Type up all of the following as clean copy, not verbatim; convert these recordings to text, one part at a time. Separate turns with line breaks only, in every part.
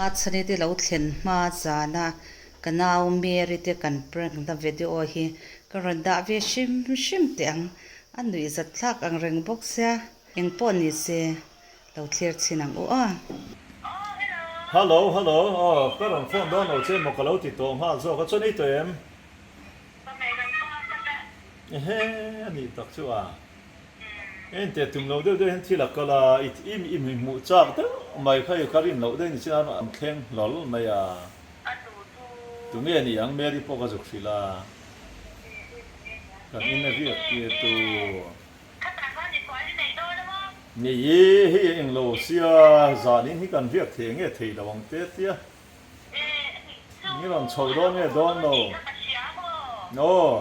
Machhani te lo thlen hma zana ka nau Mary te kan prank na video hi ka rawn dah ve hrim hrim teh ang. A nuih zat thlak ang reng bawk sia, eng pawh ni se lo thlir chhin ang u aw.
Hello hello aw ka rawn phone dawn lo che maw ka lo ti tawh nghal zawk a chuan ei tawh em? Ehe a nih tak chu a. Engtia tum lo deuh deuh hian thil a kal a, i i hmuh chak deuh mai kha i ka rin loh deuh ni chin a an thleng hlawl mai a. Tunge ni ang Mary pawh ka zuk hrilh a, kan in a riak tir tu. Ni i hei a englo sia zan in hi kan riak thei nge thei lo ang te tia. Ni rawn chho dawn nge dawn lo. Aw.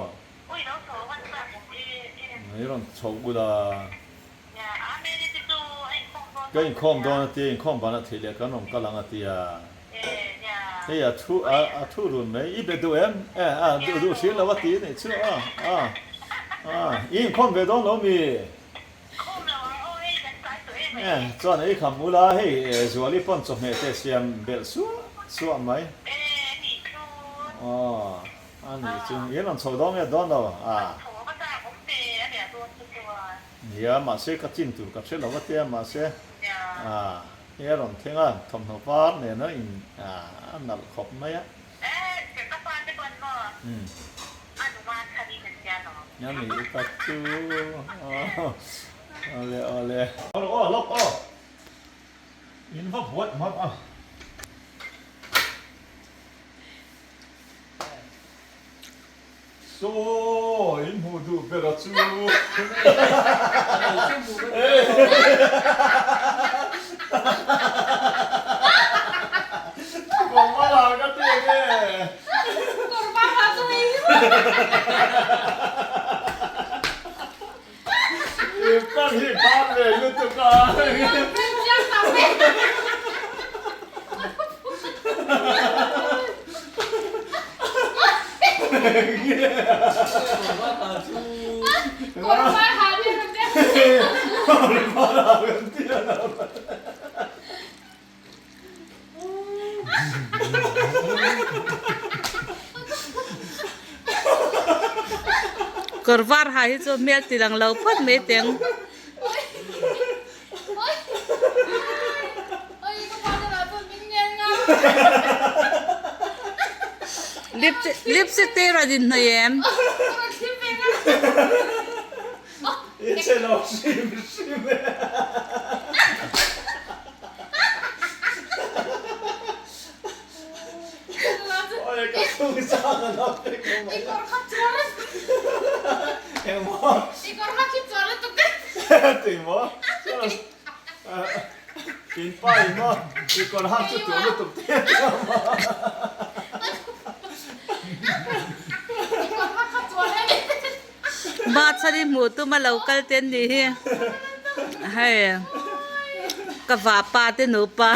I rawn chho bul a. Ka inkhawm dawn a tia, inkhawm van a theih leh kan rawn kal ang a tia. Hei a thu a thu run mai, i be duh em? E a duh duh hrilh lo a ti nih chu a a a i inkhawm ve dawn lo mi? E chuan ei kham ula hei Zuali pawn chawhmeh te siam belh suah suah mai. Aw. A nih chu, i rawn chho dawn nge dawn lo a? Nia, mahse ka chin tur ka hre lo a tia, mahse a hei a rawn thleng a, thawmhnaw var nena in a nalh khawp mai a. A nih tak chu, awle awle. Aw lawk aw, in va buat hmang a. Saw in hmuh duh ber a chu. Kawrvar ah ka ti ang e.
Kawrvar ah chu hei hi.
I pan hi ban ve lutuk a.
Kawr var ha hi chu hmel ti lang lo phawt mai teng. Lipstick te rawn inhnawih em? Bahchhari hmuh tuma lo kal te an nih hi hei ka vahpa te nupa.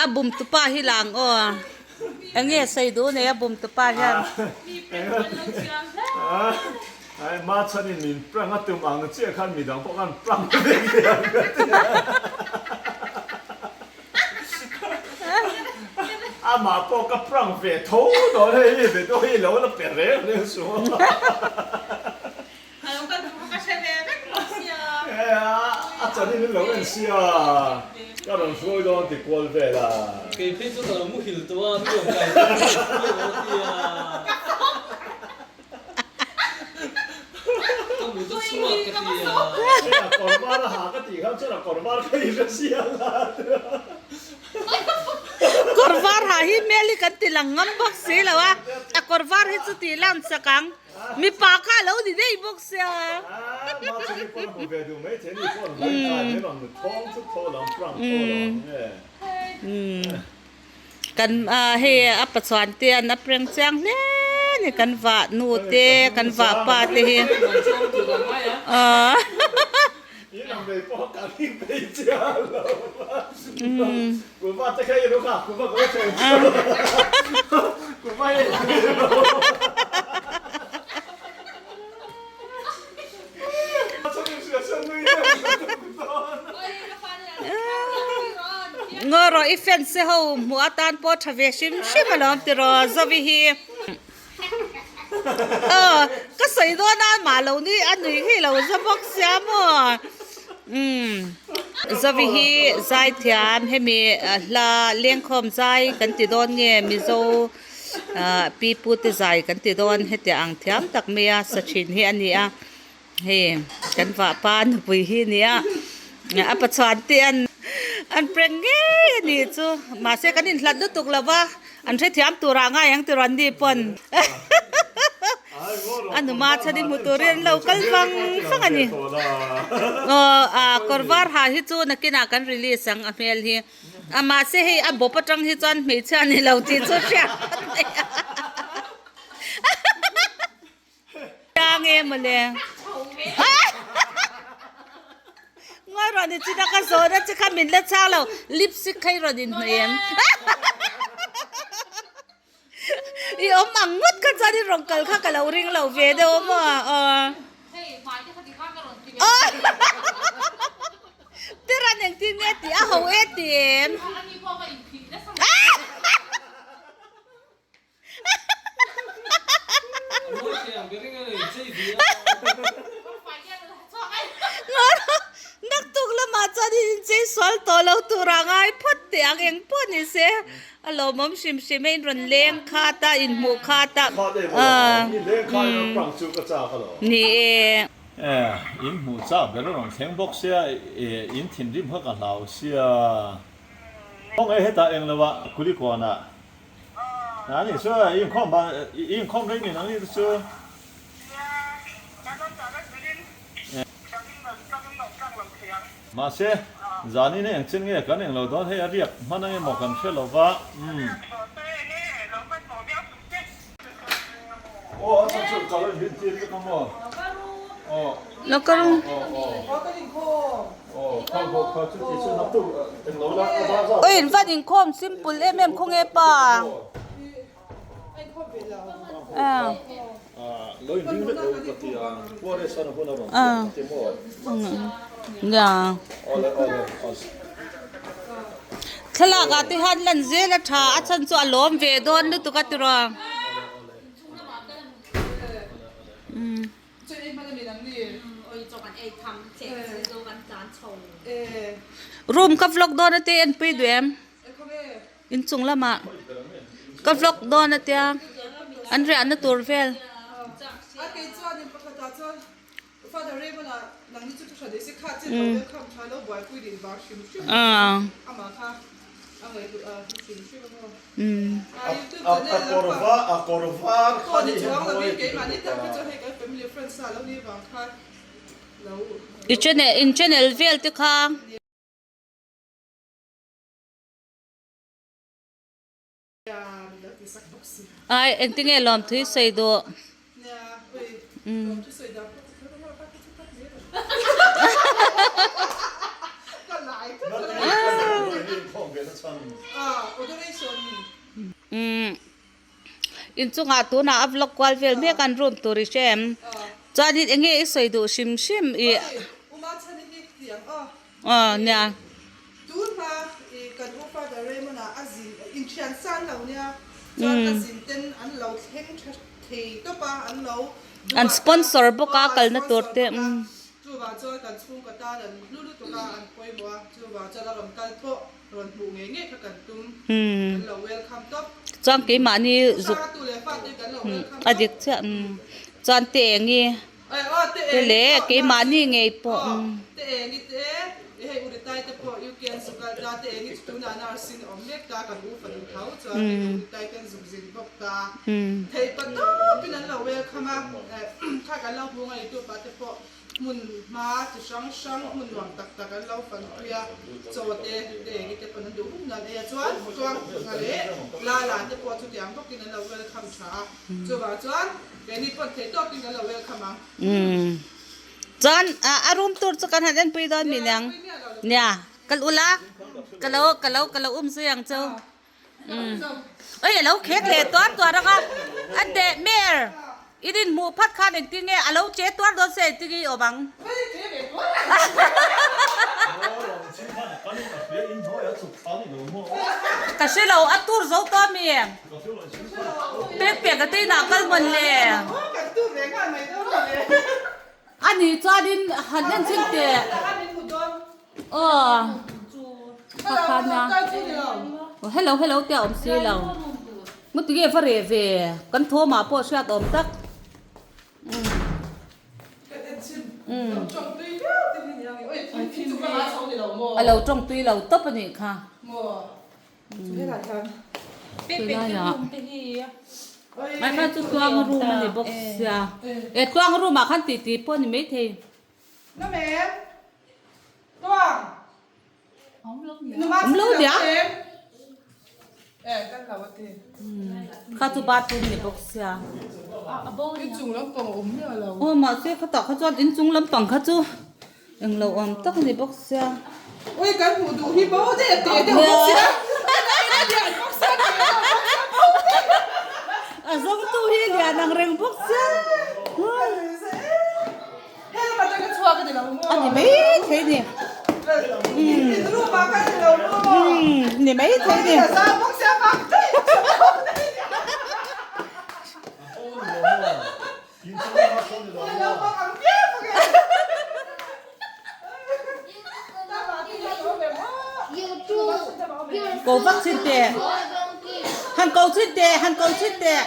A bum tupa hi lang aw eng nge sawi duh nei a bum tupa hian.
Amah pawh ka prank ve tho dawn hei hi video hi lo la pe reng reng suh a chanin in lo en sia ka rawn hruai dawn ti kual vel a.
Kei phei chu ka lo muhil tawh a mi rawn kai dawn ti a. Ka mut a chhuak ka ti a.
Hei a kawr var a ha ka tih khan chuan a kawr var kha i hre siang a.
Kawr var ha hi hmel hi kan ti lang ngam bawk si lo a, a kawr var hi chu tih lan sak ang. Mipa kha a lo ni daih bawk sia. Kan hei a pachuan te an a preng chiang hle. ni kan vah nu te kan vah pa te hi Ngaw rawh i fans te ho hmuh atan pawh tha ve hrim hrim alawm tiraw Zovi hi. Aw ka sawi dawn a mah lo ni a nui hi lo za bawk sia maw umm Zovi hi zaithiam hemi hla lengkhawm zai kan ti dawn nge Mizo ah pi pu te zai kan ti dawn hetiang ang thiam tak mai a sa thin hi a ni a hei kan vahpa nupui hi a ni a a pachuan te an an prank ngei a nih chu mahse kan inhlat lutuk lo va an hrethiam turah ngai ang tiraw an ni pawn a numa chhan i hmu turin an lo kal vang vang a ni aw a kawr var ha hi chu nakinah kan release ang a hmel hi. A mahse hei a bawp atang hi chuan hmeichhia a ni lo tih chu hriat a nei a. Chiang e mawle. Ngawi rawn i chin a ka zawhna che kha min la chhang lo lipstick kha i rawn inhnawih em? I awm ang ngawt kha chuan i rawn kal kha ka lo ring lo ve deuh a maw aw. Tiran engtin nge tih a ho e ti em? Naktuk lamah chuan in inchei sual tawh lo tur a ngai phawt teh ang eng pawh ni se a lawmawm hrim hrim a in rawn leng khat a inhmuh khat a ni e.
In hmuh chak ber a rawn thleng bawk sia in thinrim kha ka hlau sia. Kawng e hetah eng lo ah Kulikawn ah A nih chu i inkhawm ba i inkhawm reng nin ang ni te chu. Mahse, zanin hi engchen nge kan englo dawn hei a riak hman ang emaw kan hre lo va, umm. Aw a chhan chu ka lo inrin tir vek a maw? Aw.
Lo ka ru.
Aw aw. Aw kha bawk kha chu ti chu naktuk englo la a ba zat.
Oi in van inkhawm simple em em khaw nge pa.
Lo inring vek lo ka ti a, Puaresan a hun a rawn pian ka ti maw?
Nia.
Awle awle awle.
Thlalak ah te hian lan zel a tha a chhan chu a lawm ve dawn lutuk a tiraw. Room ka vlog dawn a te enpui duh em? Inchung lamah ka vlog dawn a tia an riahna tur vel. I channel in channel vel te kha. Ai engtinge lawmthui sawi duh. Inchungah tunah a vlog kual vel mek an room tur i hre em? Chuanin enge i sawi duh hrim hrim i. Aw nia.
Tun hma i kan u Father Raymond a a zin inthian san lo nia chuan a zin ten an lo thleng tha thei tawp a an lo duh
An
a
sponsor bawk a
aw an
kalna tur
sponsor
te
bawk a
umm.
chuvang chuan kan chhungkaw tan an hlu lutuk a an pawimawh a chuvang chuan a rawn kal pawh rawn hmuh ngei ngei kha kan tum kan lo welcome tawp.
Chuan keimahni zuk
Hrang a tu leh fate kan lo welcome
a
tawp.
dik chiah umm chuan te engi te leh keimahni ngei pawh
Hmun hma chi hrang hrang hmun nuam tak tak an lo fanpui a, chaw te te eng te pawn an duh hun nan ei a chuan Tluangthanga leh Lala te pawh chutiang bawkin an lo welcome tha a, chuvang chuan keini pawn thei tawkin kan lo welcome ang.
Umm chuan a room tur chu kan han enpui dawn mi niang nia kal ula ka lo ka lo ka lo um zui ang chu. Oi alo khek leh tuar tuar ang a, a deh mer i din hmuh phat khan engtin nge alo che tuar dawn se engtin nge i awm ang. Ka hre lo a tur zo tawh mi pek pek a te inah kal mawn le. A ni chuanin han en chhin teh. Aw Pakhana aw hello hello te a awm si lo maw tinge va reh ve kan thawmah pawh hriat awm tak umm a lo tawng tui lo tawp a nih kha helaiah mai kha chu tluang room a ni bawk sia e tluang room ah khan titi pawh a ni maithei.
Na mem. Tuang.
Awm lo nia.
Eh kan lo ati.
Kha chu bathroom ni bawk sia.
In chung lampang a awm miah lo.
Aw mahse khatah kha chuan in chung lampang kha chu englo awm tak ni bawk sia.
Ui kan hmuh duh hi bo daih a teh deuh bawk sia.
A zawngtu hi lian ang reng bawk sia. A ni mai thei ni. Umm ni mai thei ni. Ko vak chin teh. Han ko chin teh, han ko chin teh.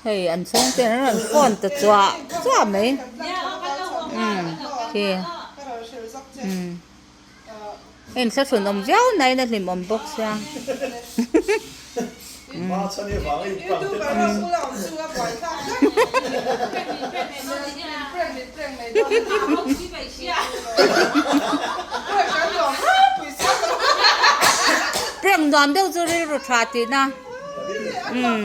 Hei an chhung ten an rawn phone ta chuah chuah mai umm khi umm hei inthlahrun awm viau na in a hlim awm bawk sia Prank nuam deuh chu rilru tha tihna umm.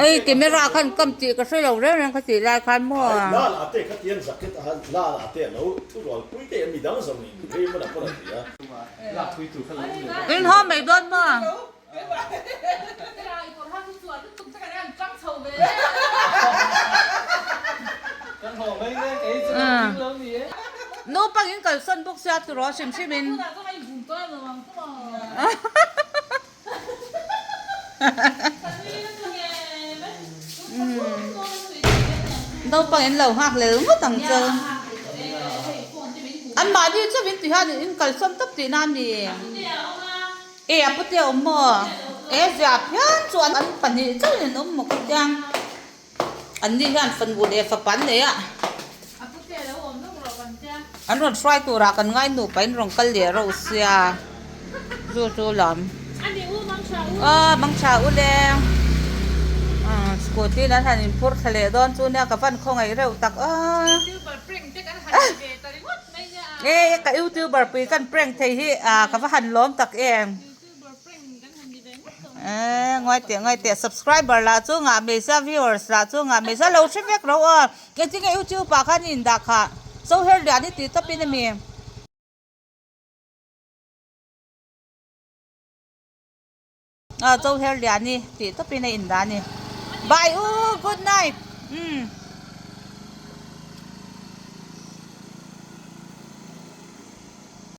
Oi camera khan kam tih ka hre lo reng reng kha tih lai khan maw. In haw mai dawn maw. Naupang in kalsan bawk sia turaw hrim hrim in. Naupang in lo nghak lel ngawt ang chu. An mahni chauh in ti hian in kalsawn tawp tihna a ni. E a pute a awm maw? E zia phian chu an pahnih chauhin an awm maw ka tia. Anni hian fanu leh fapa an nei a. An rawn hruai turah kan ngai nupa in rawn kal leh reuh sia. Chu chu lam. Aw mang tha u le. Scooty in an han inphur thla leh dawn chu nia ka van khawngaih reuh tak a. E ka youtuber pui kan prank thei hi ah ka va han lawm tak em e ngawi teh ngawi teh subscriber lah chu ngah mai sia viewers lah chu ngah mai sia lo hre vek ro aw engtin nge youtube ah khan i indah khah zo her lian i tih tawp in ami. Aw Zoher Liani tih tawpin a indah a ni. Bye u, good night. Umm.